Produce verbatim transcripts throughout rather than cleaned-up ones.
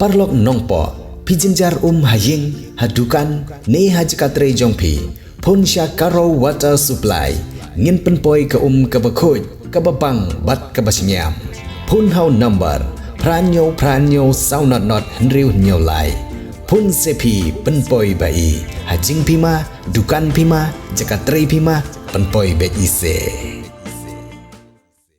Paralok Nongpoh, phi jynjar um ha ïing, ha dukan, ne ha jaka trei jong phi, phone sha Karo Water Supply, ngin pynpoi ka um kaba khuid, kaba bang bad kaba shngiam. Phone ha u number phra hynñiew phra hynñiew saw not not hynriew hynñiew lai. Phone se phi, pynpoi ba i, ha jingphi ma, dukan phi ma, jaka trei phi ma, pynpoi beit i se.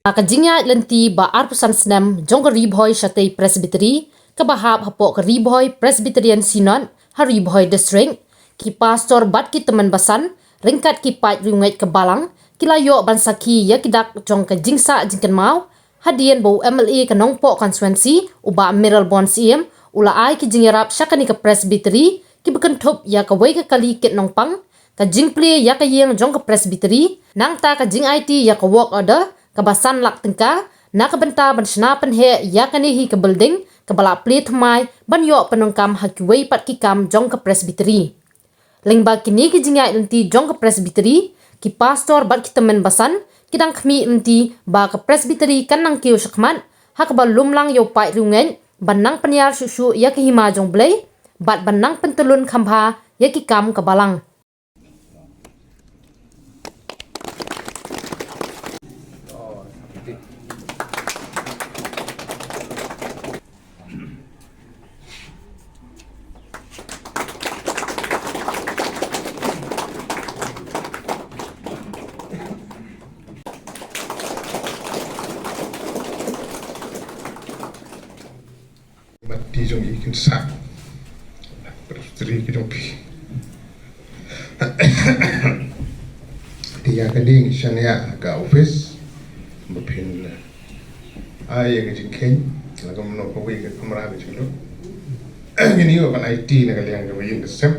Ha ka jingïaid lynti ba arphew san snem jong ka Ri Bhoi Shatei Presbytery, kaba hap hapoh ka Ri Bhoi Presbyterian Synod ha Ri Bhoi District, ki pastor bad ki tymmen basan ryngkat ki paid riewngeit ka Balang ki la ïoh ban sakhi ïa ki dak jong ka jingsah jingkynmaw, hadien ba u M L A ka Nongpoh Constituency, u Bah Mayralborn Syiem, u la ai ki jingïarap sha kane ka Presbytery kiba kynthup ïa kawei ka kali kit nongpang, ka jingplie ïa ka ïing jong ka Presbytery, nangta ka jingaiti ïa ka work order kaba san lak tyngka na ka bynta ban shna pynheh ïa kane hi ka building kaba la plie thymmai ban ïoh pyndonkam ha kiwei pat ki kam jong ka Presbytery. Lyngba kine ki jingïaid lynti jong ka Presbytery, ki pastor bad ki tymmen basan ki dang khmih lynti ba ka Presbytery kan nang kiew shakhmat ha kaba lum lang ïa u paid riewngeit ban nang pynïar shuh shuh ïa ka hima jong U Blei bad ban nang pyntyllun kham bha ïa ki kam ka Balang. Bad ki jong i kin sah. Presbytery ki jong phi. Te ïa kane ngi shaniah ha ka office. Ba phin, eh, ai ïa ka jingkheiñ. La kumno kawei ka kamra ka jinglut. Ngin ïoh ban aiti na ka liang kaba ïeng ka sem.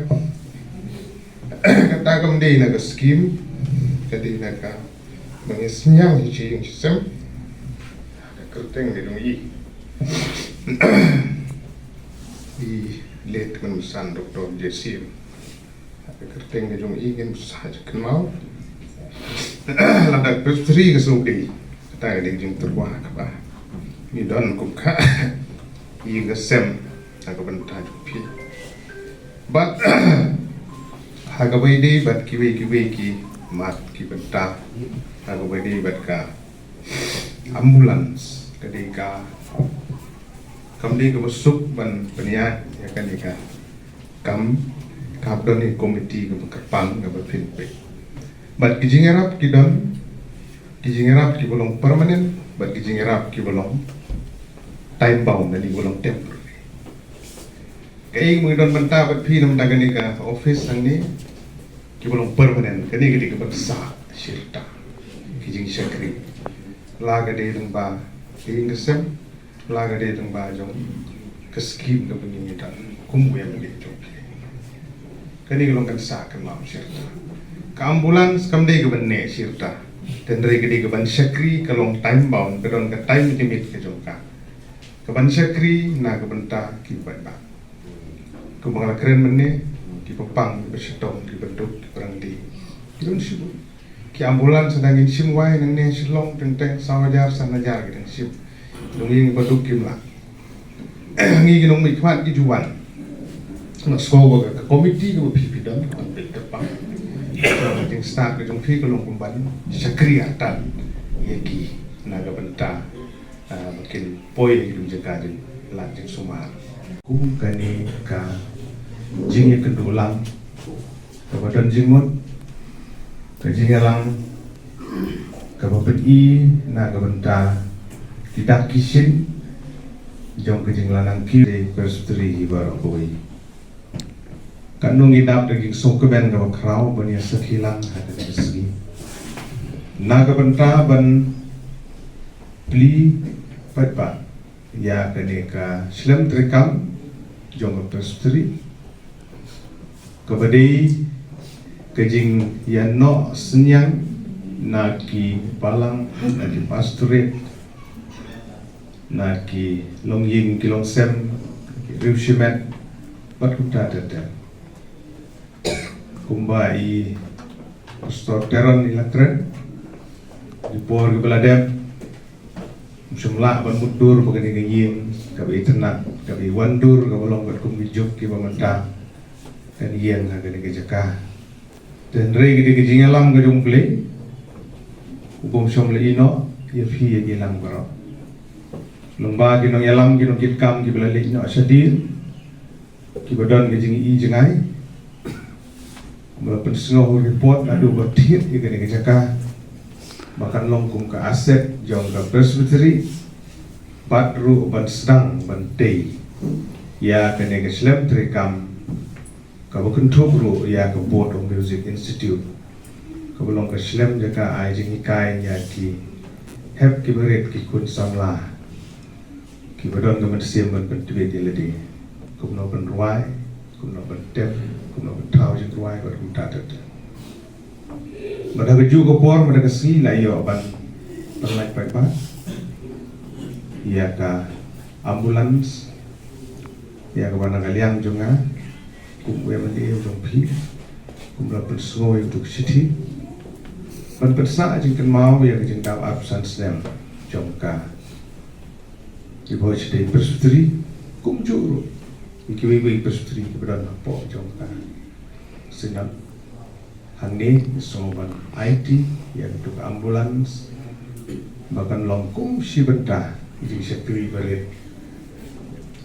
Kata kam dei na ka skim. Ka dei na ka ba ngi sniang hi jingïeng shi sem. Ka kyrteng ka jong i. I late Kynsan Doktor J C M. Ka kyrteng ka jong i ngin sa jingkynmaw. Lada ka Presbytery ka sngewdei, kata ka dei jingtyrwa kaba ngi don kum ka ïing ka sem ha ka bynta jong phi. Bad ha kaba ïadei bad kiwei kiwei ki mat ki bynta, ha kaba ïadei bad ka ambulance, ka dei ka, kam dei kaba suk ban pynïaid ïa kane ka kam, ka hap don i komiti kaba kyrpang kaba pynpeit. Bad ki jingïarap ki don, ki jingïarap kiba long permanent bad ki jingïarap kiba long time bound lane kiba long temporary. Kaei kaba ngi don bynta bad phi na ka bynta kane ka office hangne, kiba long permanent, kane ka dei kaban sah shi rta ki jingshakri. La ka dei lyngba ka ïing ka sem, la ka dei lyngba jong ka skim kaba ngi don kum u M L A jong phi. Kane ka long kan sah kynmaw shi rta. Ka ambulance kam dei kaban neh shi rta, hynrei ka dei kaban shakri, ka long time bound, ka don ka time limit ka jong ka. Kaban shakri na ka bynta ki paidbah. Kumba nga la kren mynne, ki paidbah, ki bashitom, ki baduk, ki barangli, ki don shibun. Ki ambulance, lada ngin shim wai nangne Shillong teng teng saw hajar san hajar ki dang shim. Dang ïing baduk kim lah. Ngi ki nongmihkhmat ki ju wan. Nga sngew ba ka komiti kaba phi phi don, ban peit kyrpang. Ka jingstad ka jong phi ka long kumban shakri artat ïa ki na ka bynta, ah, ba kin poi ha ki jaka jinglait jingsumar. Kum kane ka jingïakynduh lang kaba don jingmut, ka jingïalang kaba pyni na ka bynta ki dak ki shin jong ka jingïalang ki Presbytery hi baroh kawei. Katno ngi dap da ki jingsngewkmen kaba khraw ban ïa sakhi lang ha kane ka sngi na ka bynta ban plie paidbah ïa kane ka shlem treikam jong ka Presbytery, kaba dei ka jingïanoh synñiang na ki balang, na ki pastorate, na ki longïing ki longsem, ki riew shimet, bad kumta ter ter. Kumba i Pastor Teron i la kren, ki por kiba la dep, Shym lah ban mutdur ba kane ka ïing kaba itynnad, kaba iwandur, kaba long katkum ki juk kiba mynta kan ïeng ha kane ka jaka. Te hynrei ka dei ka jingïalam ka jong U Blei, u bym shym la ïehnoh ïa phi ïa ngi lang baroh. Lyngba ki nongïalam, ki nongkitkam kiba la leit noh shadien, kiba don ka jingïohi jngai, ba la pynsngew report naduh ba thied ïa kane ka jaka ba kan long kum ka asset jong ka Presbytery, bad ruh ban sdang ban tei ïa kane ka shlem treikam, kaba kynthup ruh ïa ka Board of Music Institute, kaba long ka shlem jaka ai jinghikai ïa ki hep kiba rit, ki khun samla kiba don ka mynsiem ban pyntbit ïa lade, kumno ban rwai, kumno ban tep, kumno ban thaw jingrwai, bad kumta ter ter. Bad ha kajuh ka por, bad ha ka sngi la ïoh ban pynlait paidbah ïa ka ambulance, ïa kaba na ka liang jong nga kum u MLA jong phi, kumba la pynsngew ïa uto u shithi, ban pynsah jingkynmaw ïa ka jingdap arphew san snem jong ka Iba Hoi Shatei Presbytery, kumjuh ruh ïa kiwei kiwei ki Presbytery kiba don hapoh jong ka Synod. Hangne ngi sngew ban aiti ïa kito ki ambulance ba kan long kum shi bynta jingshakri barit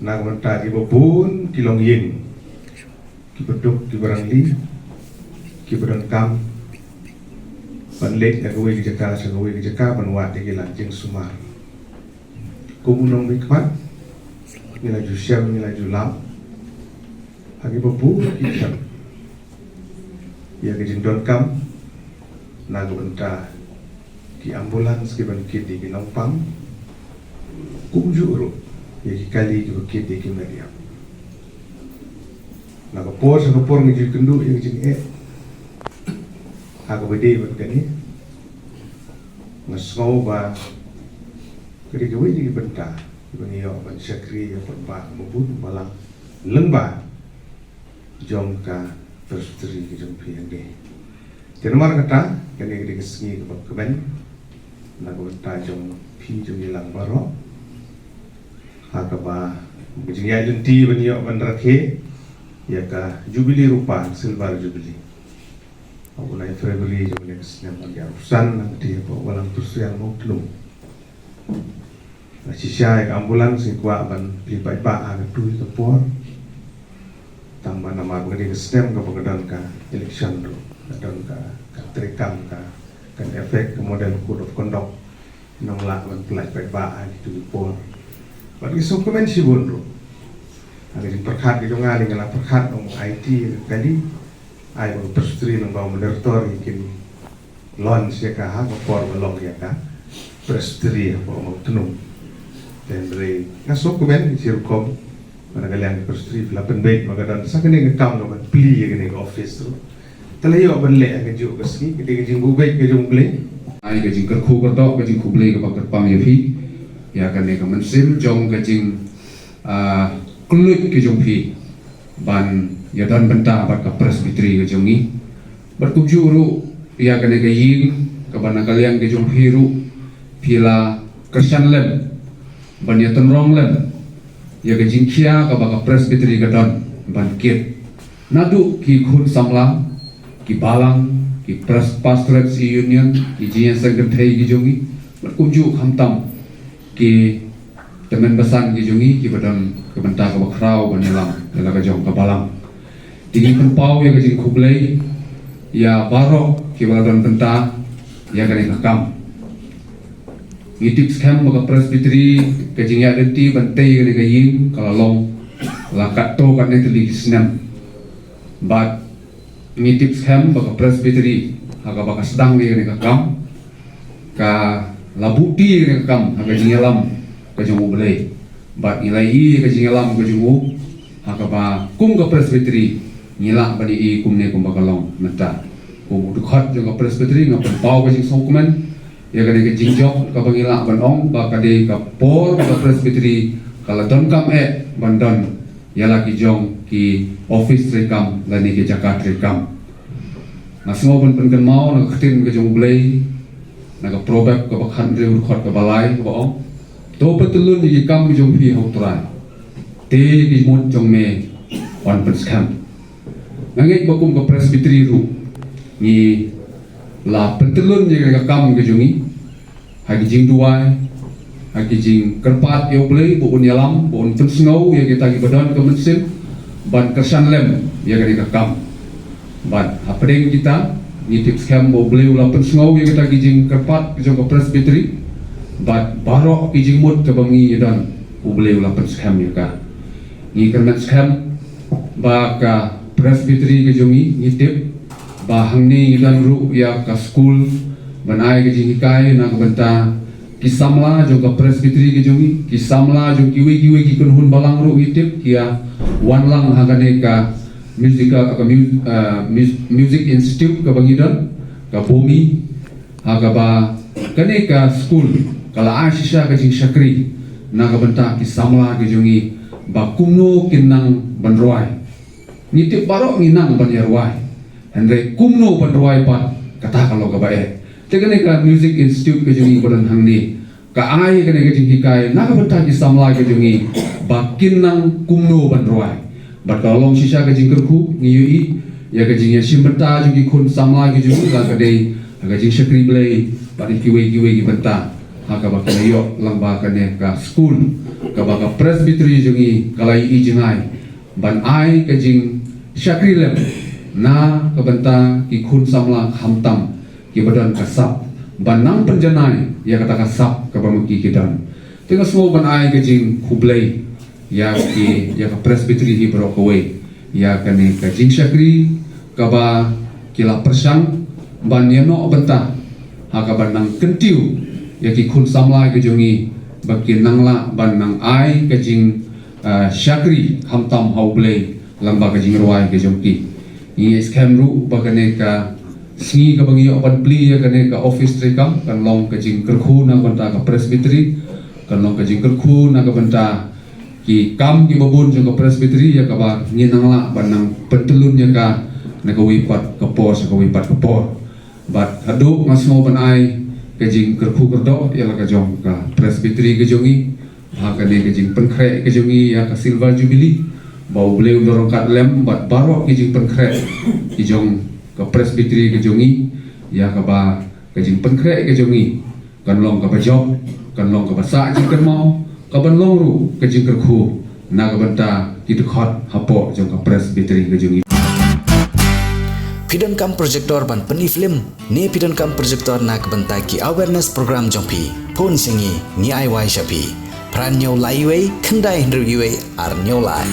na ka bynta kiba bun ki longïing, kiba duk, kiba rangli, kiba donkam ban leit na kawei ka jaka sha kawei ka jaka ban wad ïa ki lad jingsumar. Kum u nongmihkhmat, ngi la ju shem, ngi la ju lap ha kiba bun ki khynnah ïa ka jingdonkam na ka bynta ki ambulance kiban kit ïa ki nongpang, kumjuh ruh ïa ki kali kiba kit ïa ki met ïap. Na ka por sha ka por ngi ju ïakynduh ïa ka jingeh ha kaba ïadei bad kane. Nga sngew ba ka dei kawei na ki bynta kiba ngi ïoh ban shakri ïa u paidbah ba bun balang lyngba jong ka Presbytery ka jong phi hangne. Te namar kata, kane ka dei ka sngi kaba kmen na ka bynta jong phi, jong ngi lang baroh, ha kaba ka jingïaid lynti ban ïoh ban rakhe ïa ka Jubili Rupa, Silver Jubili, ha u bnai February jong kane ka snem ar hajar arphew san, na ka bynta u Balang Presbytery Mawtnum. Shisha ïa ka ambulance ngi kwah ban plie paidbah ha katu ka por, tangba namar ba ka dei ka snem kaba ka don ka election ruh, ka don ka, ka treikam, ka, kan affect ka model code of conduct. Nang lah ban plie paidbah ha kitu ki por. Bad ngi sngewkmen shibun ruh. Ha ka jingpyrkhat ka jong nga, nga la pyrkhat, ong, aiti ïa ka kali, ai ba ka Presbytery lyngba u moderator kin launch ïa ka ha ka por ba long ïa ka Presbytery hapoh Mawtnum. Te hynrei nga sngewkmen shi rukom ba na ka liang ka Presbytery phi la pynbeit ba ka don sa kane ka kam kaban plie ïa kane ka office ruh. Te la ïoh ban leh ha kajuh ka sngi, ka dei ka jingbuh beit ka jong U Blei. Ai ka jingkyrkhu kyrdoh, ka jingkhublei kaba kyrpang ïa phi ïa kane ka mynsiem jong ka jing, ah, kylluid ka jong phi ban ïadon bynta bad ka Presbytery ka jong ngi. Bad kumjuh ruh ïa kane ka ïing kaba na ka liang ka jong phi ruh, phi la kyrshan lem ban ïatynrong lem ïa ka jingkhia kaba ka Presbytery ka don ban kit. Naduh ki khun samla, ki balang, ki pres-, Pastorates Union, ki jingïaseng kynthei ki jong ngi, bad kumjuh khamtam ki tymmen basan ki jong ngi kiba don ka bynta kaba khraw ban ïalam ïa la ka jong ka balang. Te ngi pynpaw ïa ka jingkhublei ïa baroh kiba la don bynta ïa kane ka kam. Ngi tip skhem ba ka Presbytery, ka jingïaid lynti ban tei kane ka ïing ka la long la katto katne tylli ki snem. Bad ngi tip skhem ba ka Presbytery ha kaba ka sdang ïa kane ka kam, ka la buhti ïa kane ka kam ha ka jingïalam ka jong U Blei. Bad ngi la ïohi ïa ka jingïalam ka jong u ha kaba kum ka Presbytery ngi lah ban ïohi kumne kumba ka long mynta. Kum u dkhot jong ka Presbytery, nga pynpaw ka jingsngewkmen ïa kane ka jingjop kaba ngi lah ban ong ba ka dei ka por ba ka Presbytery ka la donkam eh ban don ïa la ki jong ki office treikam lane ki jaka treikam. Nga sngew ban pynkynmaw na ka ktien ka jong U Blei, na ka Proverb kaba khathynriew, dkhot kaba lai, kaba ong, To pyntylun ïa ki kam jong phi ha u Trai. Te ki jingmut jong me yn pynskhem. Nga ngeit ba kum ka Presbytery ruh ngi la pyntylun ïa ka kam ka jong ngi ha ki jingduwai, ha ki jingkyrpad ïa u Blei ba un ïalam, ba un pynsngew ïa kita kiba don ka mynsiem ban kyrshan lem ïa kane ka kam. Bad hapdeng kita ngi tip skhem ba u Blei u la pynsngew ïa kita ki jingkyrpad jong ka Presbytery. Bad baroh ki jingmut kaba ngi don, u Blei u la pynskhem ïa ka. Ngi kyrmen skhem ba ka Presbytery ka jong ngi, ngi tip ba hangne ngi don ruh ïa ka skul ban ai ka jinghikai na ka bynta ki samla jong ka Presbytery ka jong ngi, ki samla jong kiwei kiwei ki kynhun balang ruh ngi tip ki ïa wan lang ha kane ka music, ka mu-, uh, mus-, music institute kaba ngi don, ka BOMI, ha kaba kane ka skul ka la ai shisha ka jingshakri na ka bynta ki samla ki jong ngi ba kumno kin nang ban rwai. Ngi tip baroh ngi nang ban ïa rwai, hynrei kumno ban rwai pat kata ka long kaba eh. Te kane ka music institute ka jong ngi ba don hangne ka ai kane ka jinghikai na ka bynta ki samla ki jong ngi ba kin nang kumno ban rwai. Bad ka long shisha ka jingkyrkhu, ngi ïohi ïa ka jingïashim bynta jong ki khun samla ki jong ngi, la ka dei ha ka jingshakri Blei bad kiwei kiwei ki bynta, ha kaba ki la ïoh lang ba kane ka skul kaba ka Presbytery jong ngi ka la ïohi jngai ban ai ka jingshakri lem na ka bynta ki khun samla khamtam kiba don ka sap ban nang pynjanai ïa kata ka sap kaba ma ki ki don. Te nga sngew ban ai ka jingkhublei ïa ki, ïa ka Presbytery hi baroh kawei ïa kane ka jingshakri kaba ki la pyrshang ban ïa noh bynta ha kaba nang kyntiew ïa ki khun samla ki jong ngi ba ki nang lah ban nang ai ka jing, ah, shakri khamtam ha u Blei lang ba ka jingrwai ka jong ki. Ngi ngeit skhem ruh ba kane ka sngi kaba ngi ïoh ban plie ïa kane ka office treikam kan long ka jingkyrkhu na ka bynta ka Presbytery, kan long ka jingkyrkhu na ka bynta ki kam kiba bun jong ka Presbytery ïa kaba ngi nang lah ban nang pyntyllun ïa ka na kawei pat ka por sha kawei pat ka por. Bad haduh nga sngew ban ai ka jingkyrkhu kyrdoh ïa la ka jong ka Presbytery ka jong ngi ha kane ka jingpynkhreh ka jong ngi ïa ka Silver Jubilee, ba u Blei un da ryngkat lem bad baroh ki jingpynkhreh ki jong ka Presbytery ka jong ngi ïa kaba ka jingpynkhreh ka jong ngi kan long kaba jop, kan long kaba sah jingkynmaw, kaban long ruh ka jingkyrkhu na ka bynta ki dkhot hapoh jong ka Presbytery ka jong ngi. Phi donkam projector ban pyni film ne phi donkam projector na ka bynta ki awareness program jong phi? Phone sha ngi, ngi ai wai sha phi. Phra hynñiew lai wei, khyndai hynriew wei, ar hynñiew lai.